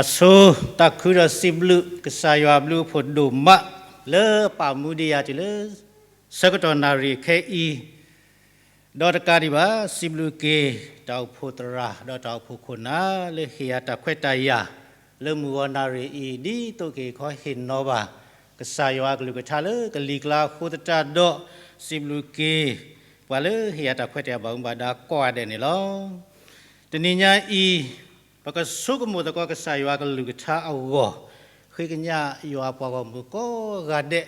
အဆိ သးခုဒီးစံးဘျုးကစၢ်ယွၤအဘျုးအဖှိၣ်ဒိၣ်မး လၢပာ်မူဒံးယၤတုၤလၢ ဆၢကတီၢ်နၣ်ရံၣ်ခဲအံၤ, ဒီးတကးဒံးဘၣ် စံးဘျုးက့ၤ တၢ်အိၣ်ဖှိၣ်သရၣ် ဒီးတၢ်အိၣ်ဖှိၣ်ခိၣ်နၢ် လၢဟ့ၣ်ယၤတၢ်ခွဲးတၢ်ယာ် လၢမုၢ်ဂီၤနၣ်ရံၣ်အံၤ ဒ်သိးက့ၤခီဟ့ၣ်နီၤဘၣ် ကစၢ်ယွၤအကလုၢ်ကထါလၢကလံၤကျါအဃိသတးဒီး စံးဘျုးက့ၤ ပှၤလၢဟ့ၣ်ယၤတၢ်ခွဲးတၢ်ယာ်ဘၣ်မူဘၣ်ဒါကိးဂၤဒဲးန့ၣ်လီၤ. တနံၤညါအံၤ ပကဆိကမိၣ်သကိးကစၢ်ယွၤအကလုၢ်ကထါအဂီၢ်, ဃ့ကညးယွၤအပှၤဂီၢ်မုၢ်ကိးဂၤဒဲး,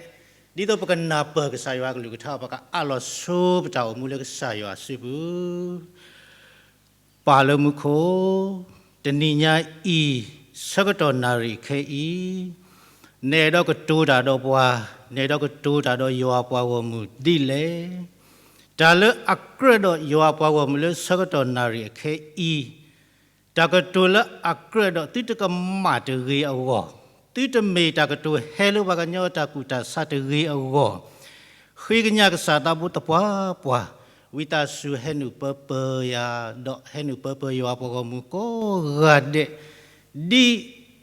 ဒ်သိးပကနၢ်ပၢၢ်ကစၢ်ယွၤအကလုၢ်ကထါ ပကအးလီၤဆိပတၢ်အိၣ်မူလၢကစၢ်ယွၤအစုပူၤ ပၢ်လၢမူခိၣ်, တနံၤညါအံၤ ဆၢကတီၢ်နၣ်ရံၣ်ခဲအံၤ, နအဲၣ်ဒိးကတိၤတၢ်ဒီးပှၤ, နအဲၣ်ဒိးကတိၤတၢ်ဒီးယွၤအပှၤဂီၢ်မုၢ်ဒ်လဲၣ်. တၢ်လၢအကြၢးဒီးယွၤအပှၤဂီၢ်မုၢ်လၢဆၢကတီၢ်နၣ်ရံၣ်အခဲအံၤ, တၢ်ကတိၤလၢအကြၢးဒီးသုတကမၣ်တဂ့ၤအဂီၢ်, သုတမ့ၢ်တၢ်ကတိၤဟဲလၢပှၤကညီအတၢ်ကူၣ်တၢ်ဆးတဂ့ၤအဂီၢ်, ဃ့ကညးကစၢ်သးဘိသပှၢ်ပှၢ်, ဝံသးစူၤဟဲနုာ်ပၢပၢယၤ, ဒီးဟဲနုာ်ပၢပၢယွၤအပှၤဂီၢ်မုၢ်ကိးဂၤဒဲး, ဒ်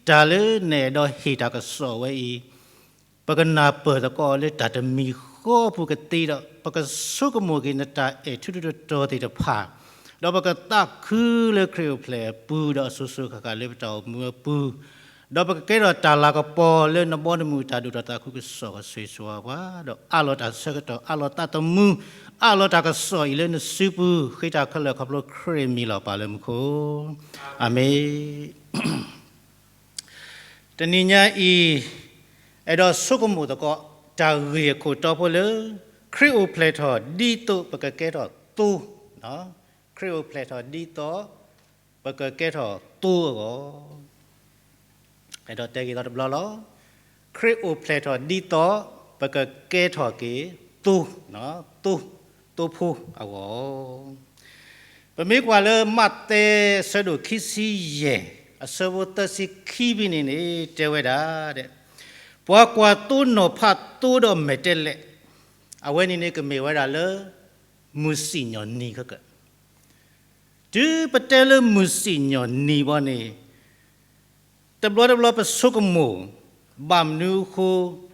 တၢ်လၢနအဲၣ်ဒိးဟ့ၣ်တၢ်ကစီၣ်ဝဲအံၤ, ပကနၢ်ပၢၢ်သကိးလၢတၢ်တမံၤဃီအပူၤကသ့ဒီး ပကဆိကမိၣ်က့ၤနတၢ်အဲၣ်ထူထူတီတီသ့ၣ်တဖၣ်, ဒီးပကသးခုလၢခရံာ်အိၣ်ဖျဲၣ်အပူၤ ဒီးအစိၤစိၤဃၣ်ဃၣ်လၢပတၢ်အိၣ်မူအပူၤ, ဒီးပကကဲထီၣ်တၢ်လၤကပီၤလၢနဘီနမုၢ်တၢ်ဒိၣ်ထီၣ်သးခုကစီၣ်ကဆှဲးဆှီပှၤ, ဒီးအးလီၤတၢ်ဆၢကတီၢ် အးလီၤသးသမူ, အးလီၤတၢ်ကစီၣ်အံၤလၢနစုပူၤ, ဃ့တၢ်ခဲလၢာ်ခီဖျိခရံာ်အမံၤလီၤ ပၢ်လၢမူခိၣ်, အၤမ့ၣ်. တနံၤညါအံၤ, အဲၣ်ဒိးဆိကမိၣ်သကိး တၢ်ဂ့ၢ်အခိၣ်တီဖိလၢ ခရံာ်အိၣ်ဖျဲၣ်ထီၣ်ဒ်သိးပကကဲထီၣ်သိ, ခရံာ်အိၣ်ဖျဲၣ်ထီၣ်ဒ်သိး ပကကဲထီၣ်သိအဂီၢ်, အဲၣ်ဒိးတဲက့ၤသီတဘျီလီၤ. ခရံာ်အိၣ်ဖျဲၣ်ထီၣ်ဒ်သိး ပကကဲထီၣ်က့ၤသိ, သိ, သိဖိအဂီၢ်. ပမ့ၢ်ကွၢ်လၢမးသဲအဆၢဒိၣ်ခံဆံယဲၢ် အဆၢဖိသၢဆံခံဖဲန့ၣ်န့ၣ် တဲဝဲဒၣ်, ပှၤကွၢ်သိနီၤဖးသိဒီးမဲာ်တဲးလဲး, အဝဲန့ၣ်န့ၣ်ကမ့ၢ်ဝဲဒၣ်လၢ မုၢ်စံၣ်ညီၣ်နံၤခဲကၢၣ် တုၤပတဲလၢမုၢ်စံၣ်ညီၣ်နံၤဘီန့ၣ်, တဘျီတဘျီပဆိကမိၣ်, ဘၣ်မနုၤအဃိ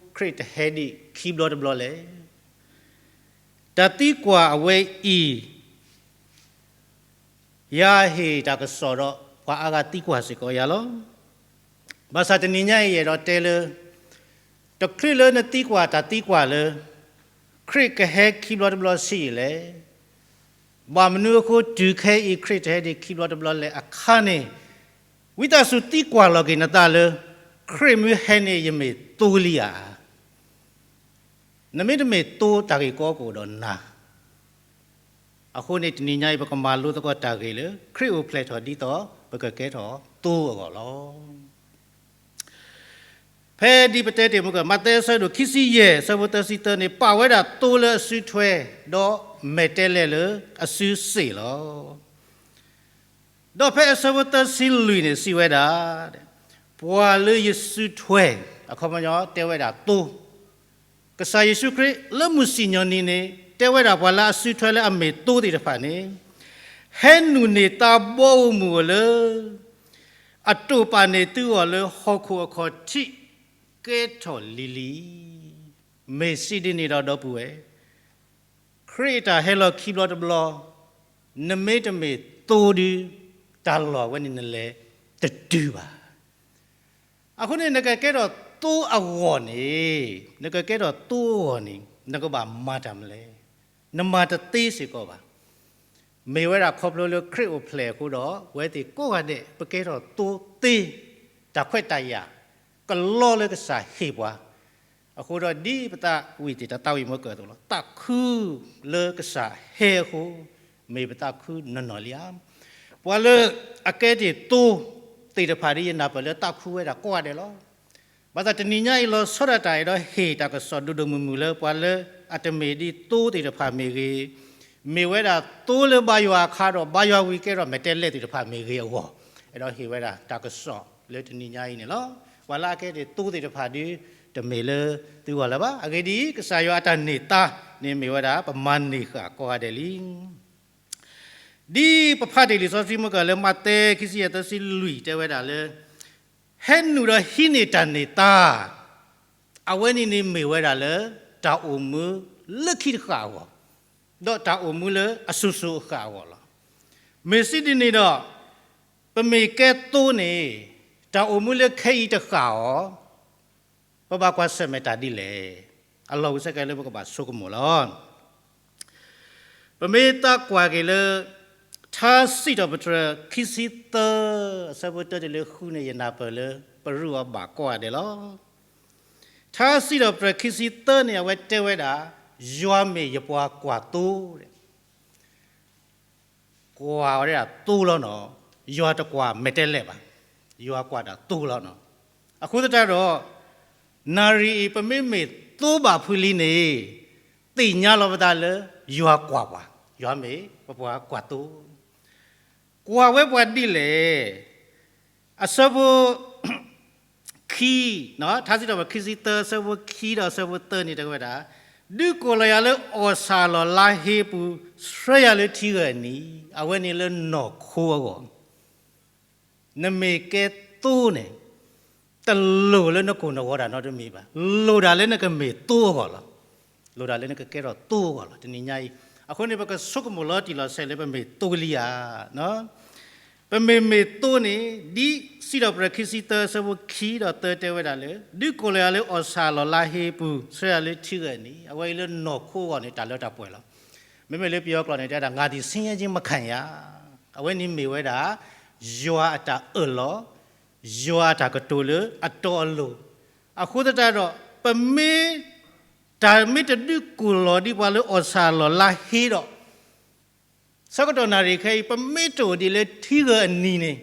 ခရံာ်တဟဲဒံးခံဘျီတဘျီလဲၣ်. တၢ်သံကွၢ်အဝဲအံၤ, ယဟ့ၣ်တၢ်ကစီၣ်ဒီး ပှၤအါဂၤသံကွၢ်စ့ၢ်ကီးယၤလီၤ. ဘၣ်ဆၣ်တနံၤညါအံၤ ယအဲၣ်ဒိးတဲလၢ တချုးလၢနသံကွၢ်တၢ်သံကွၢ်လၢ ခရံာ်ကဟဲခံဘျီတဘျီဆံးအံၤလဲၣ်, ဘၣ်မနုၤအဃိတုၤခဲအံၤ ခရံာ်တဟဲဒံးခံဘျီတဘျီလဲၣ်အခါန့ၣ်, ဝံသးစူၤသံကွၢ်လီၤက့ၤနသးလၢ ခရံာ်မ့ၢ်ဟဲန့ၣ် ယမ့ၢ်သိလံဧါ. နမ့ၢ်တမ့ၢ်သိ တၢ်ဂ့ၢ်ကီကအိၣ်ဒီးနၤ အဃိန့ၣ် တနံၤညါအံၤ ပကမၤလိသကိးတၢ်ဂ့ၢ်လၢ ခရံာ်အိၣ်ဖျဲၣ်ထီၣ်ဒ်သိး ပကကဲထီၣ်သိအဂီၢ်လီၤ. ဖဲဒ်ပတဲတ့ၢ်မုၢ်ကၢၢ် မးသဲအဆၢဒိၣ်ခံဆံယဲၢ် အဆၢဖိသၢဆံသၢန့ၣ် ပာ်ဝဲဒၣ်သိလၢအစုထွဲ ဒီးမဲာ်တဲးလဲးလၢအစုစ့ၣ်လီၤ. ဒီးဖဲအဆၢဖိသၢဆံလွံၢ်န့ၣ် စံးဝဲဒၣ်, ပှၤလၢယစုထွဲ, အခီပညီတဲဝဲဒၣ်သိ ကစၢ်ယ့ၣ်ၡူးခရံာ်လၢမုၢ်စံၣ်ညီၣ်နံၤန့ၣ် တဲဝဲဒၣ်ပှၤလၢအစုထွဲလၢအမ့ၢ်သိသ့ၣ်တဖၣ်န့ၣ်, ဟဲနုာ်န့ၢ်သးဘီဧိၤမုၢ်ဧိၤလၢ အတိာ်ပာ်န့ၢ်သုဂီၢ်လၢဟီၣ်ခိၣ်အခီၣ်ထံး ကဲထီၣ်လံၤလံၤ, မ့ၢ်စံးဒ်န့ၣ်ဒီး ဒီပုၢ်ဝဲၢ်, ခရံာ်အတၢ်ဟဲလီၤခံဘျီတဘျီ, နမ့ၢ်တမ့ၢ်သိဒုး တၢ်လီၢ်ဝဲန့ၣ်နလဲၤတတုၤဘၣ်. အဃိန့ၣ် နကကဲထီၣ်သိအဂီၢ်န့ၣ်, နကကဲထီၣ်သိအဂီၢ်န့ၣ် နကဘၣ်မၤတၢ်မနုၤလဲၣ်. နမၤတသ့စ့ၢ်ကီးဘၣ်. မ့ၢ်ဝဲဒၣ်ခီဖျိလၢခရံာ်အိၣ်ဖျဲၣ်အဃိဒီး ဝဲသ့ၣ်ကိးဂၤဒဲး ပကဲထီၣ်သိသ့ တၢ်ခွဲးတၢ်ယာ် ကလီလၢကစၢ်ဟ့ၣ်ပှၤ အဃိဒီးဒ်ပသးဝံၣ်တ့ၢ်တၢ်သးဝံၣ်မ့ၢ်ကၢၢ်အသိးလီၤ. သးခုလၢကစၢ်ဟဲအဃိ မ့ၢ်ပသးခုနီၢ်နီၢ်လံဧါ. ပှၤလၢအကဲတ့ၢ်သိသ့ၣ်တဖၣ်ဒ် ယနၢ်ပၢၢ်လၢသးခုဝဲဒၣ်ကိးဂၤဒဲးလီၤ. ဘၣ်ဆၣ်တနံၤညါအံၤ လီၤဆီဒၣ်တၢ်အဲၣ်ဒိးဟ့ၣ်တၢ်ကစီၣ်ဒိၣ်ဒိၣ်မုၢ်မုၢ်လၢ ပှၤလၢအတမ့ၢ်ဒ်သိသ့ၣ်တဖၣ်မ့ၢ်ဂ့ၤ, မ့ၢ်ဝဲဒၣ်သိလၢဘါယွၤအခါဒီး ဘါယွၤဝံၤကဲထီၣ်မဲာ်တဲးလဲးသ့ၣ်တဖၣ်မ့ၢ်ဂ့ၤအဂီၢ်, အဲၣ်ဒိးဟ့ၣ်ဝဲဒၣ်တၢ်ကစီၣ်လၢတနံၤညါအံၤန့ၣ်လီၤ. ပှၤလၢအကဲတ့ၢ်သိသ့ၣ်တဖၣ်ဒုး တမ့ၢ်လၢသုဂီၢ်လၢၤဘၣ်. အဂ့ၢ်ဒ်အံၤ, ကစၢ်ယွၤအတၢ်န့ၢ်သါန့ၣ်မ့ၢ်ဝဲဒၣ် ပမၤန့ၢ်ဃာ်ကိးဂၤဒဲးလံ. ဒ်ပဖးတ့ၢ်လံာ်စီဆှံမ့ၢ်ကၢၢ်လၢ မးသဲ ခံဆံယဲၢ် သၢဆံလွံၢ် တဲဝဲဒၣ်လၢ ဟဲနုာ်ဒီးဟံးန့ၢ်တၢ်န့ၢ်သါ, အဝဲန့ၣ်န့ၣ်မ့ၢ်ဝဲဒၣ်လၢ တၢ်အိၣ်မူလၢခံတဃၣ်အဂီၢ်, ဒီးတၢ်အိၣ်မူလၢအစိၤစိၤအဃၣ်အဂီၢ်လီၤ. မ့ၢ်စံးဒ်န့ၣ်ဒီး, ပမ့ၢ်ကဲသိန့ၣ်, တၢ်အိၣ်မူလၢခဲအံၤတဃၣ်အီၤ, ပဘၣ်ကွၢ်ဆၢၣ်မဲာ်တၢ်ဒ်လဲၣ်. အလီၢ်အိၣ်ဆၢကဲလၢပကဘၣ်ဆိကမိၣ်လီၤ. ပမ့ၢ်သးကွၢ်က့ၤလၢ ထါစံးထီၣ်ပတြၢၤ ခံဆံသၢ, အဆၢဖိတၢတုၤလၢဃုန့ၣ် ယနၢ်ပၢၢ်လၢ ပရူးအီၤဘၣ်ကိးဂၤဒဲးလီၤ. ထါစံးထီၣ်ပတြၢၤ ခံဆံသၢန့ၣ် အဝဲတဲဝဲဒၣ်, ယွၤမ့ၢ်ယပှၤကွၢ်သိ, ကွၢ်ဝဲဒၣ်သိလီၤနီၤ, ယွၤတကွၢ်မဲာ်တဲးလဲးဘၣ်, ယွၤကွၢ်တၢ်သိလီၤနီၤ. အဃိသတးဒီး, နၣ်ရံၣ်အံၤ ပမ့မ့ၢ်သိဘၣ်ဖုလံန့ၣ်, သ့ၣ်ညါလီၤပသးလၢ ယွၤကွၢ်ပှၤ, ယွၤမ့ၢ်ပပှၤကွၢ်သိ, ကွၢ်ဝဲပှၤဒ်လဲၣ်. အဆၢဖိ ခံ, ထါစံးထီၣ်ပတြၢၤ ခံဆံသၢ အဆၢဖိခံဒီးအဆၢဖိသၢန့ၣ် တဲဝဲဒၣ်, ဒုးကိၢ်လီၤယၤလၢအီၣ်ဆၣ်အလီၢ်လါဟ့အပူၤ, ဆှၢယၤလၢထံဂၢၢ်နံၤ, အဝဲန့ၣ်လၢနီၢ်ခိအဂီၢ်. နမ့ၢ်ကဲသိန့ၣ်, တလိၣ်လၢနကိၢ်နဂီၤတၢ်နီတမံၤဘၣ်, လိၣ်တၢ်လၢနကမ့ၢ်သိအဂီၢ်လီၤ. လိၣ်တၢ်လၢနကကဲထီၣ်သိအဂီၢ်လီၤ တနံၤညါအံၤ. အဃိန့ၣ် ပကဆိကမိၣ်လီၤတံၢ်လီၤဆဲးလၢပမ့ၢ်သိလံဧါ. ပမ့မ့ၢ်သိန့ၣ်, ဒ်စံးထီၣ်ပတြၢၤ ခံဆံသၢ အဆၢဖိခံဒီးသၢတဲဝဲဒၣ်လၢ ဒုးကိၢ်လီၤယၤလၢအီၣ်ဆၣ်အလီၢ်လါဟ့အပူၤ, ဆှၢယၤလၢထံဂၢၢ်နံၤ, အဝဲအံၤလၢနီၢ်ခိအဂီၢ်န့ၣ် တၢ်လၢတၢ်ပှဲၤလီၤ. မ့မ့ၢ်လၢပယီၤကျိာ်န့ၣ် တဲဒၣ် ငါသည်ဆင်းရဲခြင်းမခံရ, အဝဲန့ၣ်မ့ၢ်ဝဲဒၣ် ယွၤအတၢ်အၢၣ်လီၤ, ယွၤအတၢ်ကတိၤလၢအတီအလိၤ. အဃိသတးဒီး, ပမ့ၢ်, တၢ်မ့ၢ်တဒုးကိၢ်လီၤဒံးပှၤလၢအီၣ်ဆၣ်အလီၢ်လါဟ့ဒီး, ဆၢကတီၢ်နၣ်ရံၣ်ခဲအံၤ ပမ့ၢ်တအိၣ်ဒံးလၢထံဂၢၢ်အနံၤန့ၣ်,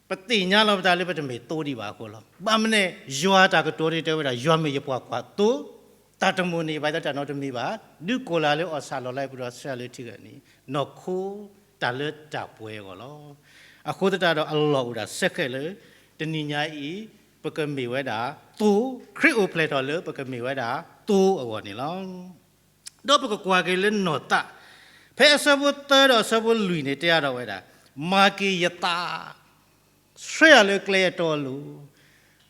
ပသ့ၣ်ညါလီၤပသးလၢပတမ့ၢ်သိဒံးဘၣ်အဃိလီၤ. ဘၣ်မနုၤလဲၣ်, ယွၤအတၢ်ကတိၤန့ၣ်တဲဝဲဒၣ် ယွၤမ့ၢ်ယပှၤကွၢ်သိ, တၢ်တမိၣ်န့ၣ် ယဘၣ်သတးနီတမံၤဘၣ်, ဒုးကိၢ်လီၤလၢအီၣ်ဆၣ်အလီၢ်လါဟ့အပူၤဒီးဆှၢလၢထံဂၢၢ်နံၤ, နီၢ်ခိတၢ်လၢတၢ်ပှဲၤအဂီၢ်လီၤ. အဃိသတးဒီးအလီၢ်အိၣ်ဒၣ်ဆၢဃဲးလၢ တနံၤညါအံၤ ပကမ့ၢ်ဝဲဒၣ်သိ, ခရံာ်အိၣ်ဖျဲၣ်ထီၣ်လၢပကမ့ၢ်ဝဲဒၣ်သိအဂီၢ်န့ၣ်လီၤ. ဒီးပကကွၢ်က့ၤလၢနီၢ်သး, ဖဲအဆၢဖိသၢဒီးအဆၢဖိလွံၢ်န့ၣ် တဲအါထီၣ်ဝဲဒၣ်, မၤက့ၤယသး, ဆှၢယၤလၢကျဲအတီအလိၤ,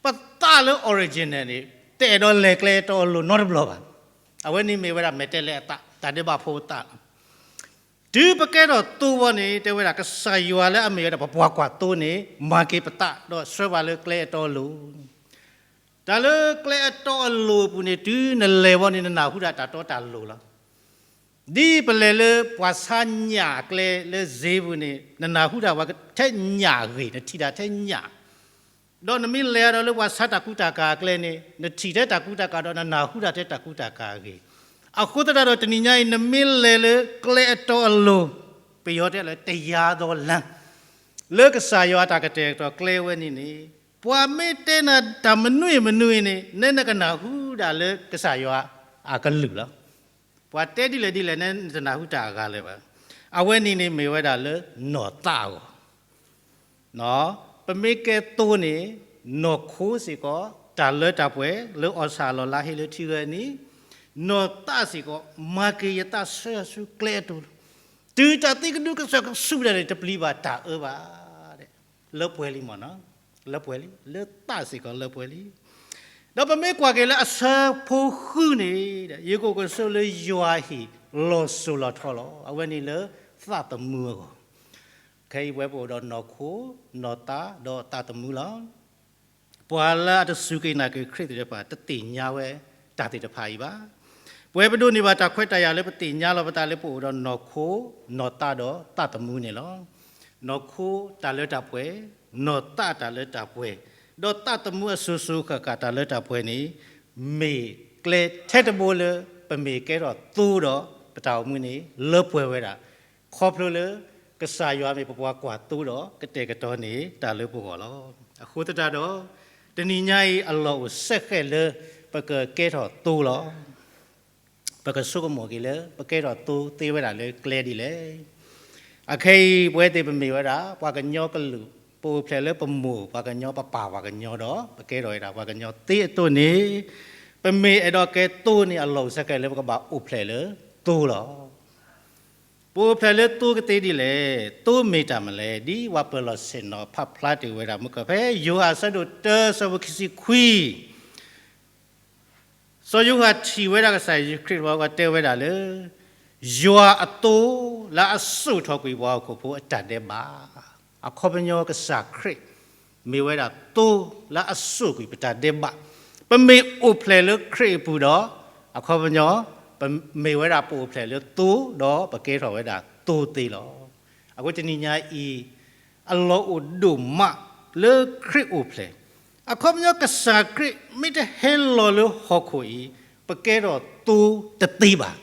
ပသးလၢ original န့ၣ် တအဲၣ်ဒိးလဲၤကျဲအတီအလိၤနီတဘျီဘၣ်. အဝဲန့ၣ်မ့ၢ်ဝဲဒၣ်မဲာ်တဲးလဲးအသး, တၢ်ဒဲးဘးဖိအသးလီၤ. တုၤပကဲထီၣ်သိဝဲန့ၣ် တဲဝဲဒၣ် ကစၢ်ယွၤလၢအမ့ၢ်ဝဲဒၣ်ပပှၤကွၢ်သိန့ၣ် မၤက့ၤပသးဒီးဆှၢပှၤလၢကျဲအတီအလိၤ တၢ်လၢကျဲအတီအလိၤအပူၤန့ၣ် တုၤနလဲၤဝဲန့ၣ် နနၢ်ဟူဒၣ်တၢ်တီတၢ်လိၤလီၤ. ဒ်ပလဲၤလၢပှၤဆါညၣ်အကျဲလၢစ့ပူၤန့ၣ် နနၢ်ဟူဒၣ်ထဲညၣ်အဂ့ၢ်, နထံၣ်ဒၣ်ထဲညၣ်, ဒီးနမ့ၢ်လဲၤဒီးလၢပှၤဆါတၢ်ကူတၢ်ကၤအကျဲန့ၣ် နထံၣ်ထဲတၢ်ကူတၢ်ကၤဒီးနနၢ်ဟူဒၣ်ထဲတၢ်ကူတၢ်ကၤအဂ့ၢ်. အဃိသတးဒီးတနံၤညါအံၤ နမ့ၢ်လဲၤလၢကျဲအတီအလိၤ, ပယီၤတဲလၢ တရားသောလမ်း လၢကစၢ်ယွၤအတၢ်ကတဲာ်ကတီၤကျဲဝဲန့ၣ်န့ၣ်, ပှၤမ့ၢ်တဲနၤတၢ်မနုၤမနုၤန့ၣ် နဲနကနၢ်ဟူဒၣ်လၢ ကစၢ်ယွၤအကလုၢ်လီၤ. ပှၤတဲဒ်လဲၣ်ဒ်လဲၣ် နဲနတနၢ်ဟူတၢ်အဂၤလၢၤဘၣ်. အဝဲန့ၣ်န့ၣ်မ့ၢ်ဝဲဒၣ်လၢနီၢ်သးအဂီၢ် ပမ့ၢ်ကဲသိန့ၣ်, နီၢ်ခိစ့ၢ်ကီး တၢ်လၢတၢ်ပှဲၤလၢအီၣ်ဆၣ်အလီၢ်လါဟ့လၢထံဂၢၢ်နံၤ, နီၢ်သးစ့ၢ်ကီး မၤက့ၤယသးဆှၢယၤဆူကျဲအတီအလိၤ, တုၤတၢ်သံကဒုကစၢၢ်ကဆူၣ်ဒၣ်န့ၣ် တပျံၤဘၣ်တၢ်အၢဘၣ်. လၢပှဲၤလံမ့ၢ်နီၤ, လၢပှဲၤလံ, လၢသးစ့ၢ်ကီးလၢပှဲၤလံ. ဒီးပမ့ၢ်ကွၢ်က့ၤလၢအဆၢဖိဃုန့ၣ်, ယိၤကီၢ်ကဆိးလၢယွၤအဟံၣ် လီၤစိၤလီၤထီလီၤ. အဝဲန့ၣ်လၢသးသမူအဂီၢ် ခဲအံၤပဝဲပအိၣ်ဒီးနီၢ်ခိ, နီၢ်သး ဒီးသးသမူလီၤ. ပှၤလၢအတစူၢ်က့ၤနာ်က့ၤခရံာ်သ့ၣ်တဖၣ် တသ့ၣ်ညါဝဲတၢ်သ့ၣ်တဖၣ်အံၤဘၣ်. ပဝဲပဒိးန့ၢ်ဘၣ်တၢ်ခွဲးတၢ်ယာ်လၢပသ့ၣ်ညါလီၤပသးလၢပအိၣ်ဒီးနီၢ်ခိ, နီၢ်သးဒီးသးသမူန့ၣ်လီၤ. နီၢ်ခိတၢ်လၢတၢ်ပှဲၤ, နီၢ်သးတၢ်လၢတၢ်ပှဲၤ, ဒီးသးသမူအစိၤစိၤအဃၣ်ဃၣ်တၢ်လၢတၢ်ပှဲၤန့ၣ် မ့ၢ်ကျဲထဲတဘိလၢ ပမ့ၢ်ကဲထီၣ်သိဒီး ပတၢ်အိၣ်မူန့ၣ် လၢပှဲၤဝဲဒၣ်, ခီဖျိလၢ ကစၢ်ယွၤမ့ၢ်ပပှၤကွၢ်သိဒီး ကတဲာ်ကတီၤန့ၢ်တၢ်လၢပဂီၢ်လီၤ. အဃိသတးဒီး တနံၤညါအံၤအလီၢ်အိၣ်ဆၢဃဲးလၢ ပကကဲထီၣ်သိလီၤ. ပကဆိကမိၣ်က့ၤလၢ ပကဲထီၣ်သိသ့ဝဲဒၣ်လၢကျဲဒ်လဲၣ်. အခဲအံၤပဝဲသ့ၣ်ပမ့ၢ်ဝဲဒၣ် ပှၤကညီကလုာ်, ပအိၣ်ဖျဲၣ်လၢပမိၢ်ပှၤကညီ ပပၢ်ပှၤကညီဒီး ပကဲထီၣ်ဝဲဒၣ်ပှၤကညီသ့အသိးန့ၣ်, ပမ့ၢ်အဲၣ်ဒိးကဲသိန့ၣ် အလီၢ်အိၣ်ဆၢဃဲးလၢပကဘၣ်အိၣ်ဖျဲၣ်လၢသိလီၤ. ပအိၣ်ဖျဲၣ်လၢသိကသ့ဒ်လဲၣ်, သိမ့ၢ်တၢ်မနုၤလဲၣ်, ဒ်ပှၤပၢၤလီၢ်ဆ့ၣ်နီၤဖးဖျါတ့ၢ်ဝဲဒၣ်မုၢ်ကီၢ် ဖဲယိၤဟၣ်အဆၢဒိၣ်တၢ အဆၢဖိခံဆံခွံ စီၤယိၤဟၣ်ထံၣ်ဝဲဒၣ်ကစၢ်ယ့ၣ်ၡူးခရံာ်တဘျီ တဲဝဲဒၣ်လၢ ယွၤအသိလၢအစိာ်ထီၣ်ကွံာ်ပှၤဟီၣ်ခိၣ်ဖိအတၢ်ဒဲးဘး, အခီပညီကစၢ်ခရံာ် မ့ၢ်ဝဲဒၣ်သိလၢအစိာ်ကွံာ်ပတၢ်ဒဲးဘး, ပမ့ၢ်အိၣ်ဖျဲၣ်လၢခရံာ်အပူၤဒီး အခီပညီ ပမ့ၢ်ဝဲဒၣ်ပအိၣ်ဖျဲၣ်လၢသိ ဒီးပကဲထီၣ်ဝဲဒၣ်သိသ့လီၤ. အဃိတနံၤညါအံၤ အလီၢ်အိၣ်ဒိၣ်မးလၢခရံာ်အိၣ်ဖျဲၣ်, အခီပညီကစၢ်ခရံာ်မ့ၢ်တဟဲလီၤလၢဟီၣ်ခိၣ်အံၤ ပကဲထီၣ်သိတသ့ဘၣ်,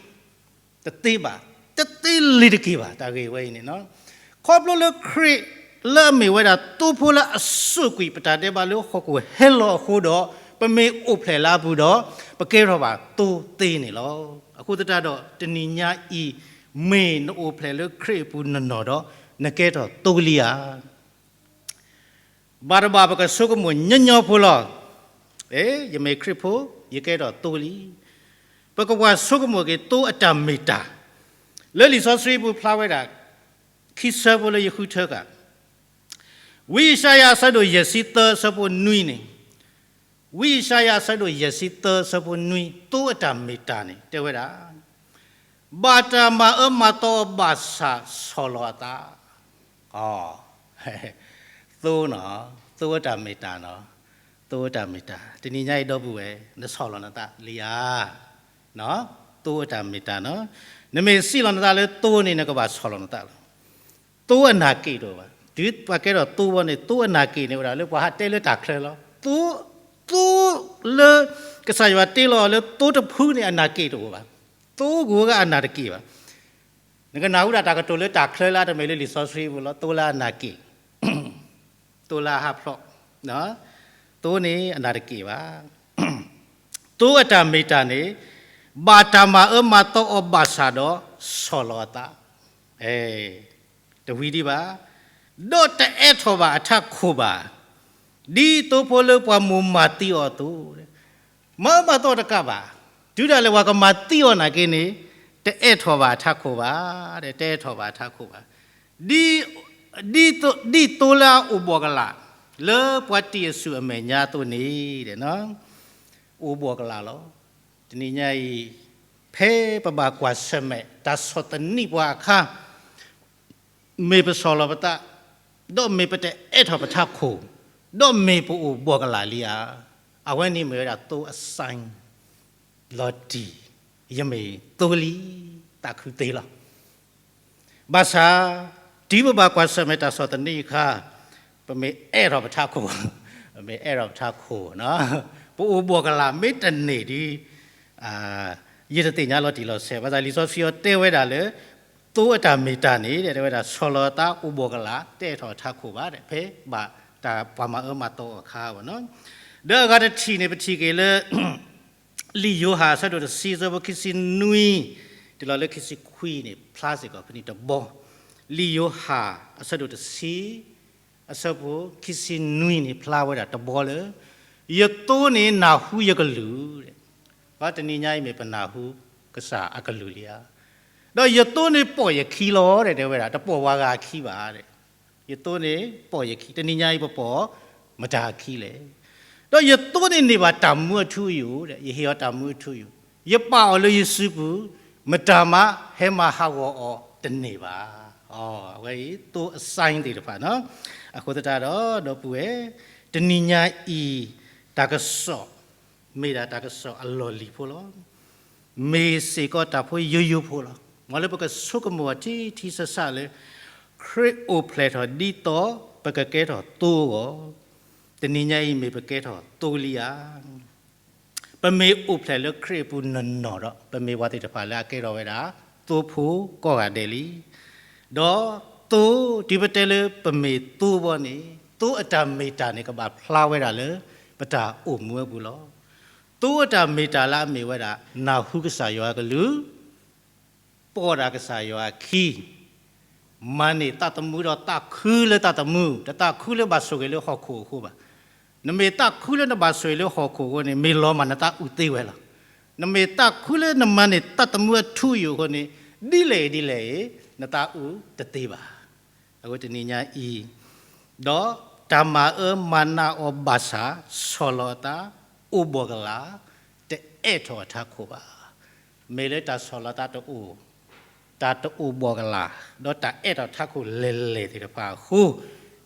တသ့ဘၣ်, တသ့လၢၤတက့ၢ်ဘၣ် တၢ်ဂ့ၢ်ဝဲအံၤန့ၣ်, ခီဖျိလၢခရံာ်လၢအမ့ၢ်ဝဲဒၣ်သိဖိလၢအစိာ်ကွံာ်ပတၢ်ဒဲးဘးလၢဟီၣ်ခိၣ်ဟဲလီၤအဃိဒီး ပမ့ၢ်အိၣ်ဖျဲၣ်လၢအပူၤဒီး ပကဲထီၣ်ဘၣ်သိသ့န့ၣ်လီၤ. အဃိသတးဒီးတနံၤညါအံၤ မ့ၢ်နအိၣ်ဖျဲၣ်လၢခရံာ်အပူၤနီၢ်နီၢ်ဒီး နကဲထီၣ်သိလံဧါ. ဘၣ်တဘၣ်ပကဆိကမိၣ်ညီညီဖိလီၤ. ယမ့ၢ်ခရံာ်ဖိ, ယကဲထီၣ်သိလံ. ပကဘၣ်ဆိကမိၣ်က့ၤသိအတၢ်မ့ၢ်တၢ်, လၢလံာ်စီဆှံပူၤဖျါဝဲဒၣ် ခံဆၢဖိလၢယဃုထၢဃာ်, ဝံယၡါယၤအဆၢဒိၣ်ယဲၢ်ဆံသၢအဆၢဖိနွံန့ၣ်, ဝံယၡါယၤအဆၢဒိၣ်ယဲၢ်ဆံသၢအဆၢဖိနွံ သိအတၢ်မ့ၢ်တၢ်န့ၣ် တဲဝဲဒၣ် ဘၣ်တၢ်မၤအၢမၤသီအီၤဘၣ်ဆၣ်ဆီၣ်လီၤအသး, သိနီၤ, သိအတၢ်မ့ၢ်တၢ်နီၤ, သိအတၢ်မ့ၢ်တၢ်, တနံၤညါအံၤဒီပုၢ်ဝဲၢ် နဆီၣ်လီၤနသးလံဧါ. သိအတၢ်မ့ၢ်တၢ်နီၤ, နမ့ၢ်စံးလီၤနသးလၢသိန့ၣ် နကဘၣ်ဆီၣ်လီၤနသးလီၤ. သိအနၢ်က့ၣ်တအိၣ်ဘၣ်, တုၤပှၤကဲထီၣ်သိဘီန့ၣ် သိအနၢ်က့ၣ်န့ၣ်ဝဲဒၣ်လၢပှၤဟးတဲလၢတၢ်ချၢလီၤ. သိ, သိလၢ ကစၢ်ယွၤတ့လီၤလၢသိတဖုန့ၣ် အနၢ်က့ၣ်တအိၣ်ဘၣ်, သိကဝဲကအနၢ်တက့ၣ်ဘၣ်. နကနၢ်ဟူဒၣ်တၢ်ကတိၤလၢတၢ်ချၢလၢအတမ့ၢ်လၢလံာ်စီဆှံပူၤလီၤ, သိလၢအနၢ်က့ၣ်, သိလၢအဟးဖျိး, သိန့ၣ်အနၢ်တက့ၣ်ဘၣ်. သိအတၢ်မ့ၢ်တၢ်န့ၣ် ဘၣ်တၢ်မၤအၢမၤသီအီၤဘၣ်ဆၣ်ဒီး ဆီၣ်လီၤအသး, တဝံၤဒံးဘၣ်, ဒီးတအိးထီၣ်ဘၣ်အထးခိၣ်ဘၣ်, ဒ်သိဖိလၢပှၤမိၢ်မၤသံအီၤအသိး, မၤအၢမၤသီတကးဘၣ်, တုၤဒၣ်လဲာ်ပှၤကမၤသံအီၤနာ်က့န့ၣ် တအိးထီၣ်ဘၣ်အထးခိၣ်ဘၣ်, တအိးထီၣ်ဘၣ်အထးခိၣ်ဘၣ်, ဒ်, ဒ်သိလၢအအိၣ်ဘှီၣ်ကလာ် လၢပှၤတံၢ်အဆူၣ်အမဲာ်ညါအသိးန့ၣ်, အိၣ်ဘှီၣ်ကလာ်လီၤ. တနံၤညါအံၤ ဖဲပဘၣ်ကွၢ်ဆၢၣ်မဲာ်တၢ်ဆီၣ်သနံးပှၤအခါ မ့ၢ်ပဆီၣ်လီၤပသး, ဒီးမ့ၢ်ပတအိးထီၣ်ပထးခိၣ်, ဒီးမ့ၢ်ပအိၣ်ဘှီၣ်ကလာ်လံဧါ. အဝဲန့ၣ်မ့ၢ်ဝဲဒၣ်သိအ sign လီၤတံၢ်, ယမ့ၢ်သိလံ, သးခုသ့လီၤ. ဘၣ်ဆၣ် တုၤပဘၣ်ကွၢ်ဆၢၣ်မဲာ်တၢ်ဆီၣ်သနံးအခါ, ပမ့ၢ်အိးထီၣ်ပထးခိၣ်, ပမ့ၢ်အိးထီၣ်ပထးခိၣ်, ပအိၣ်ဘှီၣ်ကလာ်မ့ၢ်တန့ၢ်ဒီး ယတသ့ၣ်ညါလီၤတံၢ်လီၤဆဲး, ဘၣ်ဆၣ်လံာ်စီဆှံအီၤတဲဝဲဒၣ်လၢ သိအတၢ်မ့ၢ်တၢ်န့ၣ် တဲဝဲဒၣ်ဆီၣ်လီၤအသးအိၣ်ဘှီၣ်ကလာ် တအိးထီၣ်ထးခိၣ်ဘၣ်, ဖဲဘၣ်တၢ်ပှၤမၤအၢမၤသီအီၤအခါ, ဒီးအဂၤတထံၣ်န့ၣ် ပထံၣ်က့ၤလၢ လံာ်ယိၤဟၣ်အဆၢဒိၣ်တဆံ အဆၢဖိခံဆံနွံ တုၤလီၤလၢခံဆံခွံန့ၣ် ဖျါစ့ၢ်ကီးဖဲန့ၣ်တဘီ, လံာ်ယိၤဟၣ်အဆၢဒိၣ်တဆံ အဆၢဖိခံဆံနွံန့ၣ် ဖျါဝဲဒၣ်တဘီလၢ ယသိန့ၣ်နၢ်ဟူယကလုၢ်, ဘၣ်တနံၤညါအံၤမ့ၢ်ပနၢ်ဟူကစၢ်အကလုၢ်လံဧါ. ဒီးယသိန့ၣ်ပိာ်ယခံလီၤ, တဲဝဲဒၣ် တပိာ်ပှၤဂၤအခံဘၣ်, ယသိန့ၣ်ပိာ်ယခံ, တနံၤညါအံၤပပိာ်မတၤအခံလဲၣ်. ဒီးယသိန့ၣ်န့ၢ်ဘၣ်တၢ်မူအထူအယိာ်, ယဟ့ၣ်အီၤတၢ်မူအထူအယိာ်, ယပာ်အီၤလၢယစုပူၤ, မတၤမးဟဲမၤဟးဂီၤအီၤတန့ၢ်ဘၣ်. အဝဲအံၤသိအ sign သ့ၣ်တဖၣ်န့ၣ်, အဃိသတးဒီး ဒီပုၢ်ဝဲၢ်, တနံၤညါအံၤ တၢ်ကစီၣ် မ့ၢ်ဒၣ်တၢ်ကစီၣ်အလီၢ်လံၤဖိလီၤ. မ့ၢ်စ့ၢ်ကီးတၢ်ဖိယိယိဖိလီၤ. မ်လၢပကဆိကမိၣ်အီၤထံထံဆးဆးလၢ ခရံာ်အိၣ်ဖျဲၣ်ထီၣ်ဒ်သိးပကကဲထီၣ်သိအဂီၢ်, တနံၤညါအံၤမ့ၢ်ပကဲထီၣ်သိလံဧါ. ပမ့ၢ်အိၣ်ဖျဲၣ်လၢခရံာ်အပူၤနီၢ်နီၢ်ဒီး ပမ့ၢ်ပှၤသ့ၣ်တဖၣ်လၢအကဲထီၣ်ဝဲဒၣ် သိဖိကိးဂၤဒဲးလံ. ဒီးသိ, တုၤပတဲလၢပမ့ၢ်သိဘီန့ၣ်, သိအတၢ်မ့ၢ်တၢ်န့ၣ် ကဘၣ်ဖျါဝဲဒၣ်လၢ ပတၢ်အိၣ်မူအပူၤလီၤ. သိအတၢ်မ့ၢ်တၢ်လၢအမ့ၢ်ဝဲဒၣ် နၢ်ဟူကစၢ်ယွၤအကလုၢ်, ပိာ်ဒၣ်ကစၢ်ယွၤအခံ, မၤန့ၢ်သးသမူဒီးသးခုလၢသးသမူ, တသးခုလၢဘၣ်ဆိၣ်ဂ့ၤလၢဟီၣ်ခိၣ်အဃိဘၣ်. နမ့ၢ်သးခုလၢနဘၣ်ဆိၣ်ဂ့ၤလၢဟီၣ်ခိၣ်အဃိန့ၣ် မ့ၢ်လီၤမၢ်နသးအုးသ့ဝဲလီၤ. နမ့ၢ်သးခုလၢနမၤန့ၢ်သးသမူအထူအယိာ်အဃိန့ၣ်, ဒ်လဲၣ်ဒ်လဲၣ်အံၤ နသးအုးတသ့ဘၣ်. အဃိတနံၤညါအံၤ, ဒီးတၢ်မၤအၢမၤနးအီၤဘၣ်ဆၣ်, ဆီၣ်လီၤအသး, အိၣ်ဘှီၣ်ကလာ်, တအဲၣ်ထီၣ်အထးခိၣ်ဘၣ်. မ့ၢ်လၢတၢ်ဆီၣ်လီၤသးတအိၣ်, တၢ်တအိၣ်ဘှီၣ်ကလာ်, ဒီးတၢ်အဲၣ်ထီၣ်ထးခိၣ်လဲၤလဲၤသ့ၣ်တဖၣ်အဃိ,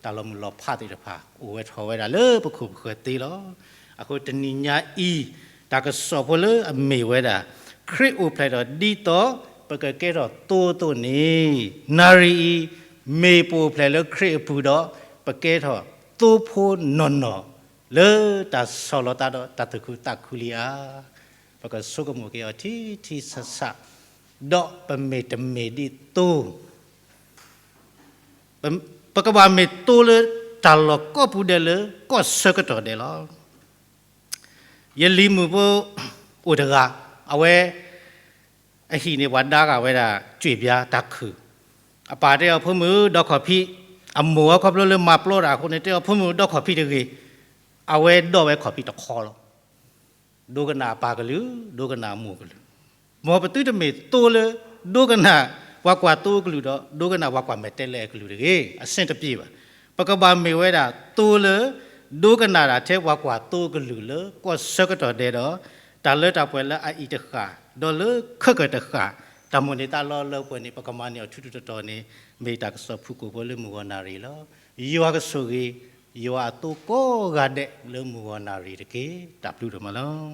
တၢ်လီၤမုၢ်လီၤဖးသ့ၣ်တဖၣ် အိၣ်ဝဲထီၣ်ဝဲဒၣ်လၢပခိၣ်ပဃၢၤသ့လီၤ. အဃိတနံၤညါအံၤ, တၢ်ကစီၣ်ဖိလၢအမ့ၢ်ဝဲဒၣ်, ခရံာ်အိၣ်ဖျဲၣ်ထီၣ်ဒ်သိးပကကဲထီၣ်သိအသိးန့ၣ်, နၣ်ရံၣ်အံၤ, မ့ၢ်ပအိၣ်ဖျဲၣ်လၢခရံာ်အပူၤဒီး, ပကဲထီၣ်သိဖိနီၢ်နီၢ်, လၢတၢ်ဆီၣ်လီၤသးဒီးတၢ်သူၣ်ခုသးခုလံဧါ. ပကဆိကမိၣ်က့ၤအီၤထံထံဆးဆး, ဒီးပမ့ၢ်တမ့ၢ်ဒ်သိ ပကဘၣ်မ့ၢ်သိလၢတၢ်လီၢ်ကိးပူၤဒဲးလၢကီၢ်ဆၢကတီၢ်ဒဲးလီၤ. ယလံၤမုၣ်ဖိအိၣ်တဂၤ, အဝဲအဟံၣ်န့ၣ် ပှၤဒါဂာ်ဝဲဒၣ် ကြွေပြားတၢ်ခုၣ်, အပၢ်တဲအီၤ ဖိမုၣ်ဒီးခီၣ်ဖံး, အမိၢ်အီၤခီဖျိလၢမၤပျီတၢ်အဃိန့ၣ် တဲအီၤ ဖိမုၣ်ဒီးခီၣ်ဖံးတဂ့ၤ, အဝဲဒီးဝဲခီၣ်ဖံးတခီလီၤ. ဒိကနၣ်အပၢ်ကလုၢ်, ဒိကနၣ်အမိၢ်ကလုၢ်, မ်ပသုတမ့ၢ်သိလၢ ဒိကနၣ်ပှၤကွၢ်သိအကလုၢ်ဒီး ဒိကနၣ်ပှၤကွၢ်မဲာ်တဲးလဲးအကလုၢ်တဂ့ၤ, အဆင်တပြေဘၣ်. ပကဘၣ်မ့ၢ်ဝဲဒၣ်သိလၢ ဒိကနၣ်တၢ်ထဲပှၤကွၢ်သိအကလုၢ်လၢကီၢ်ဆၢကတီၢ်ဒဲးဒီး တၢ်လၢတၢ်ပှဲၤလၢအအံၤတဃၣ်, ဒီးလၢခၢၣ်ကၢၢ်တဃၣ်, တၢ်မိၣ်န့ၢ်သးလီလၢပှဲၤန့ၣ် ပကမၤန့ၢ်အီၤထူထူတီတီန့ၣ် မ့ၢ်တၢ်ကစီၣ်ဖုၣ်ကိာ်ဖိလၢမုၢ်ဂီၤနၣ်ရံၣ်လီၤ. ယွၤကဆိၣ်ဂ့ၤ ယွၤအသိကိးဂၤဒဲးလၢမုၢ်ဂီၤနၣ်ရံၣ်တက့ၢ်. တၢ်ဘျုးဒိၣ်မးလီၤ.